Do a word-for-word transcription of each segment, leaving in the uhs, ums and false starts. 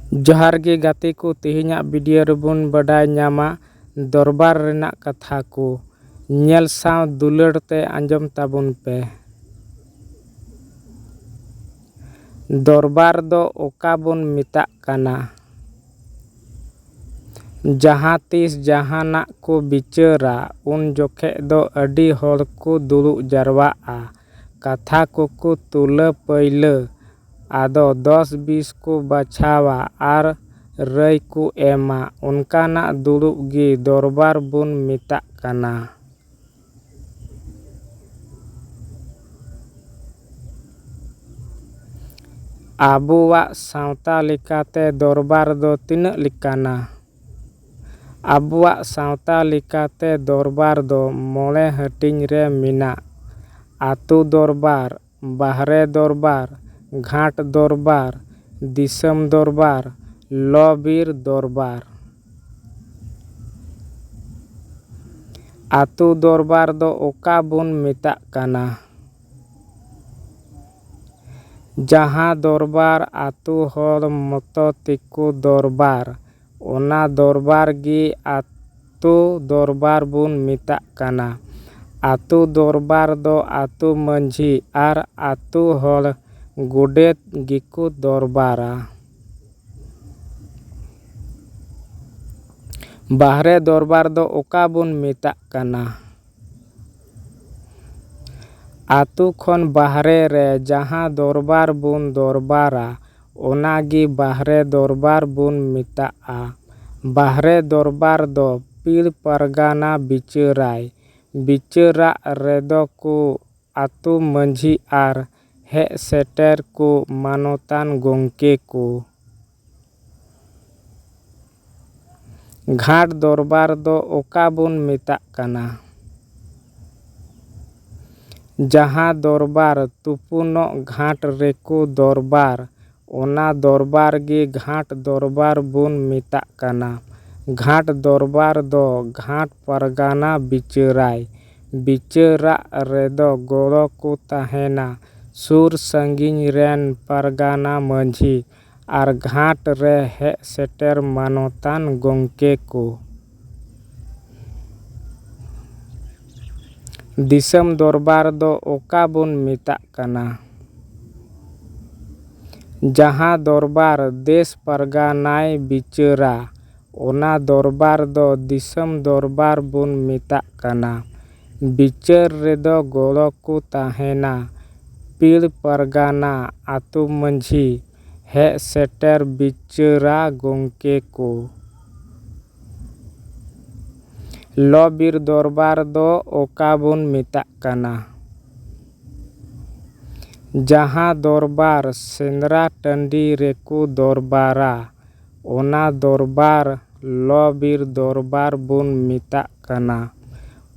ᱡᱚᱦᱟᱨ ᱜᱮ ᱜᱟᱛᱮ ᱠᱚ, ᱛᱮᱦᱮᱧᱟᱜ video ᱨᱮᱵᱚᱱ ᱵᱟᱰᱟᱭ ᱧᱟᱢᱟ ᱫᱚᱨᱵᱟᱨ ᱨᱮᱱᱟᱜ ᱠᱟᱛᱷᱟ ᱠᱚ᱾ ᱧᱮᱞ ᱥᱟᱶ ᱫᱩᱞᱟᱹᱲ ᱛᱮ ᱟᱸᱡᱚᱢ ᱛᱟᱵᱚᱱ ᱯᱮ᱾ ᱫᱚᱨᱵᱟᱨ ᱫᱚ ᱚᱠᱟ ᱵᱚᱱ ᱢᱮᱛᱟᱜ ᱠᱟᱱᱟ? ᱡᱟᱦᱟᱸ ᱛᱤᱥ ᱡᱟᱦᱟᱱᱟᱜ ᱠᱚ ᱵᱤᱪᱟᱹᱨᱟ, ᱩᱱ ᱡᱚᱠᱷᱮᱡ ᱫᱚ ᱟᱹᱰᱤ ᱦᱚᱲ ᱠᱚ ᱫᱩᱲᱩᱵ ᱡᱟᱨᱣᱟᱜᱼᱟ, ᱠᱟᱛᱷᱟ ᱠᱚᱠᱚ ᱛᱩᱞᱟᱹ ᱯᱟᱹᱭᱞᱟᱹ, ᱟᱫᱚ ᱫᱚᱥ ᱵᱤᱥ ᱠᱚ ᱵᱟᱪᱷᱟᱣᱟ ᱟᱨ ᱨᱟᱹᱭ ᱠᱚ ᱮᱢᱟ᱾ ᱚᱱᱠᱟᱱᱟᱜ ᱫᱩᱲᱩᱵ ᱜᱮ ᱫᱚᱨᱵᱟᱨ ᱵᱚᱱ ᱢᱮᱛᱟᱜ ᱠᱟᱱᱟ᱾ ᱟᱵᱚᱣᱟᱜ ᱥᱟᱶᱛᱟ ᱞᱮᱠᱟᱛᱮ ᱫᱚᱨᱵᱟᱨ ᱫᱚ ᱛᱤᱱᱟᱹᱜ ᱞᱮᱠᱟᱱᱟ? ᱟᱵᱚᱣᱟᱜ ᱥᱟᱶᱛᱟ ᱞᱮᱠᱟᱛᱮ ᱫᱚᱨᱵᱟᱨ ᱫᱚ ᱢᱚᱬᱮ ᱦᱟᱹᱴᱤᱧ ᱨᱮ ᱢᱮᱱᱟᱜ, ᱟᱹᱛᱩ ᱫᱚᱨᱵᱟᱨ, ᱵᱟᱦᱨᱮ ᱫᱚᱨᱵᱟᱨ, ᱜᱷᱟᱴ ᱫᱚᱨᱵᱟᱨ, ᱫᱤᱥᱚᱢ ᱫᱚᱨᱵᱟᱨ, ᱞᱚ ᱵᱤᱨ ᱫᱚᱨᱵᱟᱨ᱾ ᱟᱹᱛᱩ ᱫᱚᱨᱵᱟᱨ ᱫᱚ ᱚᱠᱟ ᱵᱚᱱ ᱢᱮᱛᱟᱜ ᱠᱟᱱᱟ? ᱡᱟᱦᱟᱸ ᱫᱚᱨᱵᱟᱨ ᱟᱹᱛᱩ ᱦᱚᱲ ᱢᱚᱛᱚ ᱛᱮᱠᱚ ᱫᱚᱨᱵᱟᱨ, ᱚᱱᱟ ᱫᱚᱨᱵᱟᱨ ᱜᱮ ᱟᱹᱛᱩ ᱫᱚᱨᱵᱟᱨ ᱵᱚᱱ ᱢᱮᱛᱟᱜ ᱠᱟᱱᱟ᱾ ᱟᱹᱛᱩ ᱫᱚᱨᱵᱟᱨ ᱫᱚ ᱟᱹᱛᱩ ᱢᱟᱹᱡᱷᱤ ᱟᱨ ᱟᱹᱛᱩ ᱦᱚᱲ ᱜᱚᱰᱮᱛ ᱜᱮᱠᱚ ᱫᱚᱨᱵᱟᱨᱟ᱾ ᱵᱟᱦᱨᱮ ᱫᱚᱨᱵᱟᱨ ᱫᱚ ᱚᱠᱟ ᱵᱚᱱ ᱢᱮᱛᱟᱜ ᱠᱟᱱᱟ? ᱟᱹᱛᱩ ᱠᱷᱚᱱ ᱵᱟᱦᱨᱮ ᱨᱮ ᱡᱟᱦᱟᱸ ᱫᱚᱨᱵᱟᱨ ᱵᱚᱱ ᱫᱚᱨᱵᱟᱨᱟ, ᱚᱱᱟ ᱜᱮ ᱵᱟᱦᱨᱮ ᱫᱚᱨᱵᱟᱨ ᱵᱚᱱ ᱢᱮᱛᱟᱜᱼᱟ᱾ ᱵᱟᱦᱨᱮ ᱫᱚᱨᱵᱟᱨ ᱫᱚ ᱯᱤᱲ ᱯᱟᱨᱜᱟᱱᱟ ᱵᱤᱪᱟᱹᱨᱟᱭ᱾ ᱵᱤᱪᱟᱹᱨᱟᱜ ᱨᱮᱫᱚ ᱠᱚ ᱟᱹᱛᱩ ᱢᱟᱹᱡᱷᱤ ᱟᱨ ᱦᱮᱡ ᱥᱮᱴᱮᱨ ᱠᱚ ᱢᱟᱱᱚᱛᱟᱱ ᱜᱚᱢᱠᱮ ᱠᱚ᱾ ᱜᱷᱟᱴ ᱫᱚᱨᱵᱟᱨ ᱫᱚ ᱚᱠᱟ ᱵᱚᱱ ᱢᱮᱛᱟᱜ ᱠᱟᱱᱟ? ᱡᱟᱦᱟᱸ ᱫᱚᱨᱵᱟᱨ ᱛᱩᱯᱩᱱᱚᱜ ᱜᱷᱟᱴ ᱨᱮᱠᱚ ᱫᱚᱨᱵᱟᱨ, ᱚᱱᱟ ᱫᱚᱨᱵᱟᱨ ᱜᱮ ᱜᱷᱟᱴ ᱫᱚᱨᱵᱟᱨ ᱵᱚᱱ ᱢᱮᱛᱟᱜ ᱠᱟᱱᱟ᱾ ᱜᱷᱟᱴ ᱫᱚᱨᱵᱟᱨ ᱫᱚ ᱜᱷᱟᱴ ᱯᱟᱨᱜᱟᱱᱟ ᱵᱤᱪᱟᱹᱨᱟᱭ᱾ ᱵᱤᱪᱟᱹᱨᱟᱜ ᱨᱮᱫᱚ ᱜᱚᱲᱚ ᱠᱚ ᱛᱟᱦᱮᱱᱟ ᱥᱩᱨ ᱥᱟᱺᱜᱤᱧ ᱨᱮᱱ ᱯᱟᱨᱜᱟᱱᱟ ᱢᱟᱹᱡᱷᱤ ᱟᱨ ᱜᱷᱟᱴ ᱨᱮ ᱦᱮᱡ ᱥᱮᱴᱮᱨ ᱢᱟᱱᱚᱛᱟᱱ ᱜᱚᱢᱠᱮ ᱠᱚ᱾ ᱫᱤᱥᱚᱢ ᱫᱚᱨᱵᱟᱨ ᱫᱚ ᱚᱠᱟ ᱵᱚᱱ ᱢᱮᱛᱟᱜ ᱠᱟᱱᱟ? ᱡᱟᱦᱟᱸ ᱫᱚᱨᱵᱟᱨ ᱫᱮᱥ ᱯᱟᱨᱜᱟᱱᱟᱭ ᱵᱤᱪᱟᱹᱨᱟ, ᱚᱱᱟ ᱫᱚᱨᱵᱟᱨ ᱫᱚ ᱫᱤᱥᱚᱢ ᱫᱚᱨᱵᱟᱨ ᱵᱚᱱ ᱢᱮᱛᱟᱜ ᱠᱟᱱᱟ᱾ ᱵᱤᱪᱟᱹᱨ ᱨᱮᱫᱚ ᱜᱚᱲᱚ ᱠᱚ ᱛᱟᱦᱮᱱᱟ ᱯᱤᱲ ᱯᱟᱨᱜᱟᱱᱟ, ᱟᱹᱛᱩ ᱢᱟᱹᱡᱷᱤ, ᱦᱮᱡ ᱥᱮᱴᱮᱨ ᱵᱤᱪᱟᱹᱨᱟ ᱜᱚᱢᱠᱮ ᱠᱚ᱾ ᱞᱚ ᱵᱤᱨ ᱫᱚᱨᱵᱟᱨ ᱫᱚ ᱚᱠᱟ ᱵᱚᱱ ᱢᱮᱛᱟᱜ ᱠᱟᱱᱟ? ᱡᱟᱦᱟᱸ ᱫᱚᱨᱵᱟᱨ ᱥᱮᱸᱫᱽᱨᱟ ᱴᱟᱺᱰᱤ ᱨᱮᱠᱚ ᱫᱚᱨᱵᱟᱨᱟ, ᱚᱱᱟ ᱫᱚᱨᱵᱟᱨ ᱞᱚ ᱵᱤᱨ ᱫᱚᱨᱵᱟᱨ ᱵᱚᱱ ᱢᱮᱛᱟᱜ ᱠᱟᱱᱟ᱾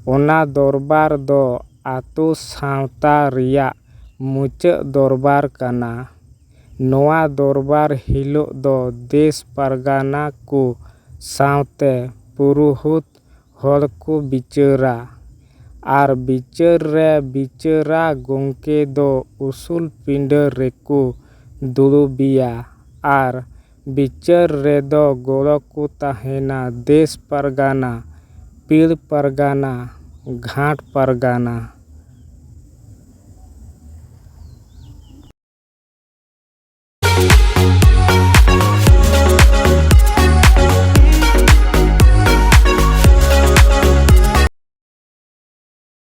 ᱚᱱᱟ ᱫᱚᱨᱵᱟᱨ ᱫᱚ ᱟᱛᱳ ᱥᱟᱶᱛᱟ ᱨᱮᱭᱟᱜ ᱢᱩᱪᱟᱹᱫ ᱫᱚᱨᱵᱟᱨ ᱠᱟᱱᱟ᱾ ᱱᱚᱣᱟ ᱫᱚᱨᱵᱟᱨ ᱦᱤᱞᱳᱜ ᱫᱚ ᱫᱮᱥ ᱯᱟᱨᱜᱟᱱᱟ ᱠᱚ ᱥᱟᱶᱛᱮ ᱯᱩᱨᱩᱦᱩᱛ ᱦᱚᱲ ᱠᱚ ᱵᱤᱪᱟᱹᱨᱟ᱾ ᱟᱨ ᱵᱤᱪᱟᱹᱨ ᱨᱮ ᱵᱤᱪᱟᱹᱨᱟ ᱜᱚᱢᱠᱮ ᱫᱚ ᱩᱥᱩᱞ ᱯᱤᱸᱰᱟᱹ ᱨᱮᱠᱚ ᱫᱩᱲᱩᱵᱮᱭᱟ᱾ ᱟᱨ ᱵᱤᱪᱟᱹᱨ ᱨᱮᱫᱚ ᱜᱚᱲᱚ ᱠᱚ ᱛᱟᱦᱮᱱᱟ ᱫᱮᱥ ᱯᱟᱨᱜᱟᱱᱟ, ᱯᱤᱲ ᱯᱟᱨᱜᱟᱱᱟ, ᱜᱷᱟᱴ ᱯᱟᱨᱜᱟᱱᱟ᱾